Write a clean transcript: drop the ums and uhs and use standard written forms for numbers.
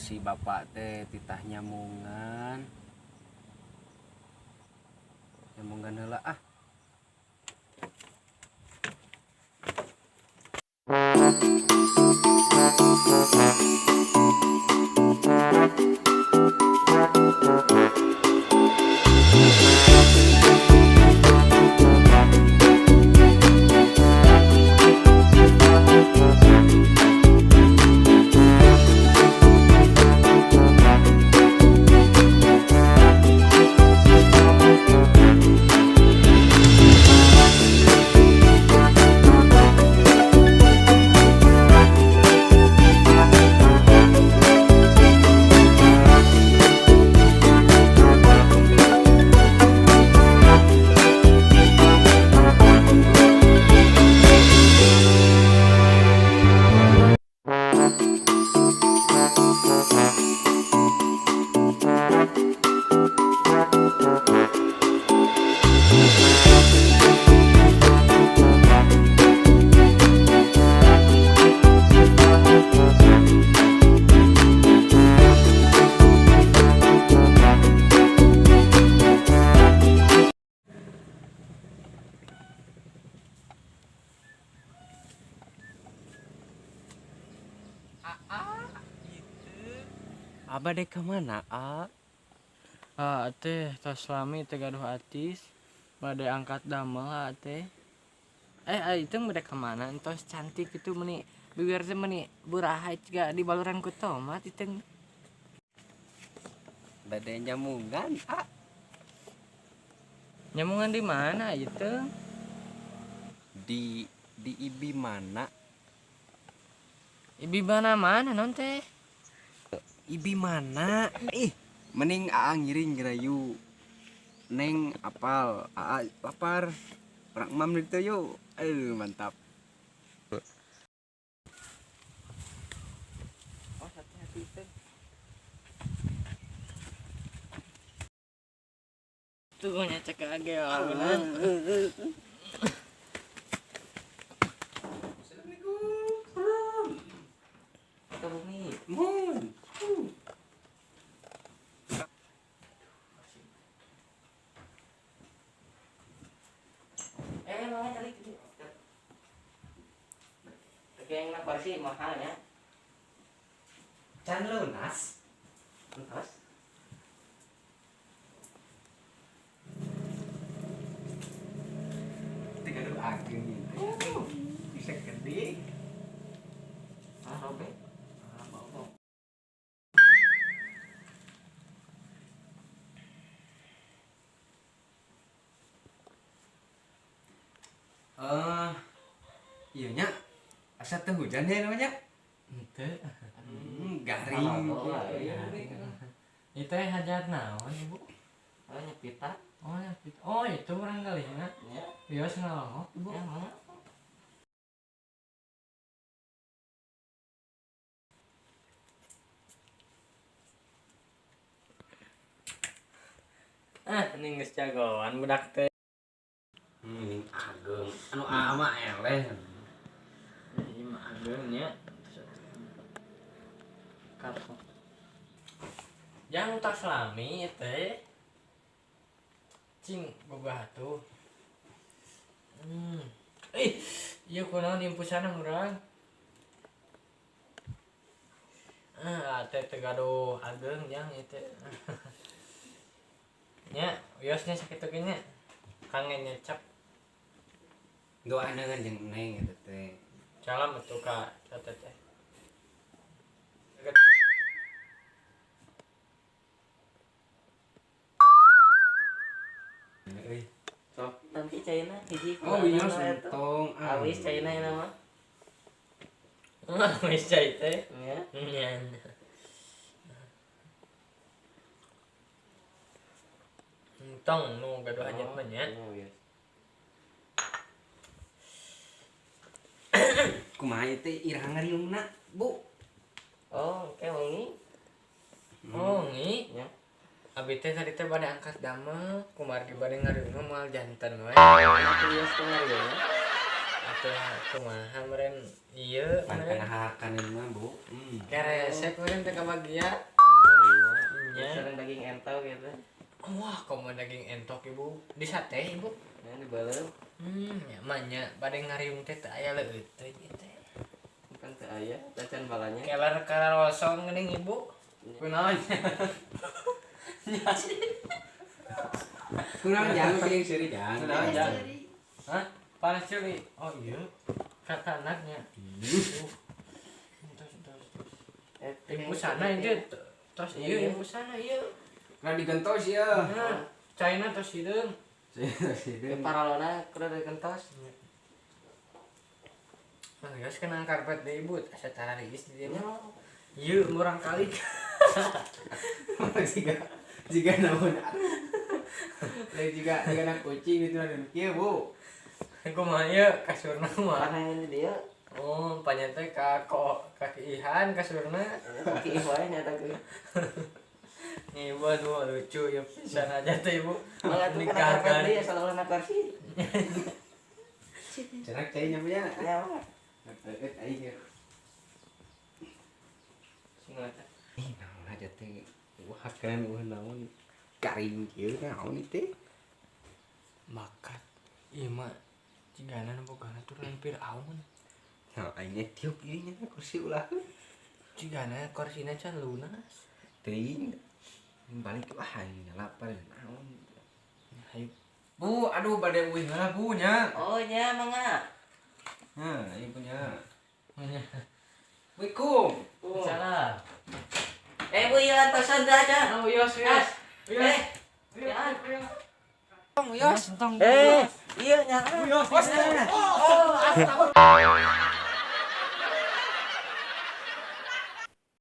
Si bapak teh titah nyamungan. Nyamungan heula ah. Abah dek ka mana, A? Ah teh tos lami teh gaduh atis bade angkat damel ah teh. Itu bade ka mana entos cantik itu meni bibir teh meni buraha jiga di baluran ku tomat itu. Bade nyamungan, A. Nyamungan di mana itu? Di ibi mana? Ibi mana mana non teh? Ibi mana? Ih, mending aa ngiring ngerayu. Neng apal, aa lapar. Orang mam ditu yuk. Aduh, mantap. Oh, hati-hati teh. Tuh nyacek age awenan. Assalamualaikum. Ke bumi. Mun. Mama cari. Oke, yang nak bersih mahal ya. Can lunas. Entos. Tiga dua ageng gitu. Bisa gede. Ah, robek. Ah, bau. Iya nya. Asa teh hujan ya namanya? Henteu. Garing. Itu hajat naon, Ibu? Oh, nyepita. Oh, nyepita. Oh, itu orang kali ya. Ya. Bios ngalongok, Ibu. Ya, mana? Ah, ini geus jagoan budak teh. Ageng. Anu ama eleh. Ini mah ageng nya. Kapok. Yang tas lami teh. Cing boga atuh. Ih, ieu kunaon impusanna urang? Ah, teh teu gaduh ageng jang ieu teh. Nya, wiosnya sakitu ge nya. Kangen nyecep. Doa dengan jeung neng eta teh. Salam atuh ka teteh teh. Euy. Sok nanti caina hiji. Oh iya, sentong. Awis caina ieu mah. Awis cai teh. Nya. Nya. Entong nu gaduh hajat mah nya. Oh iya. Kumaha ieu teh iraha ngariungna, Bu? Oh, oke wengi. Oh, wengi. Nya. Abi teh tadi teh bade angkat damel, kumargi bade ngariungna moal janten we. Atuh wios teh ngariungna. Atuh kumaha meureun ieu Pan meureun. kana hakan mah, Bu. Keresek meureun teu kabagia. Nya. Sareng daging entok gitu. Wah, komo daging entok, Ibu. Di sate, Ibu. Ya dibeuleum. Ya mah nya bade ngariung teh teu aya leueut teh ieu teh. Bukan teu aya, tacan balanya. Keler kararosong geuning, Ibu. Kunaon? Kurang jangan piring seuri jangan. Kunaon, Jang? Hah? Panas ceuli. Oh iya. Kata anaknya. Tos tos tos. Eh, Ibu sana itu tos ieu ibu sana ieu. Kurang digentos ya. Nah, China tos hideung. Eh, paralona kudu digentos. Nah, geus kena karpet deui, Ibu. Asa tarariis di dieu mah. Ieu murang kali. Jika jika naon. Lain jika jika anak kucing gitu ada kieu, Bu. Kumaha ieu kasurna mah? Mana yang di dieu? Oh, panyata ka ko kakiihan kasurna. Kaki wae nyata ge. Nih, Ibu, aduh lucu ya pisan aja teh, Ibu. Malah tuh kana karpet deui asal ulah na kursi. Cerak cai nya nya. Ya mah. Eh, aing ya. Sing eta. Ih, naon aja teh. Wah, keren wah naon. Garing kieu naon ieu teh. Makat. Ieu mah cigana bogana turunan Firaun. Nah, aing nya tiup ieu nya kursi ulah. Cigana korsina can lunas. Teuing. Balik wah aing lapar naon. Hayu. Bu, aduh bade uih heula Bu nya. Oh nya mangga. Nah, ieu punya. Nya. Assalamualaikum. Salah. Eh Bu ieu antosan teh aja. Oh, yos, yos. Yos. Eh, Yos. Yos, entong. Eh, iya nya. Yos. Oh, astagfirullah.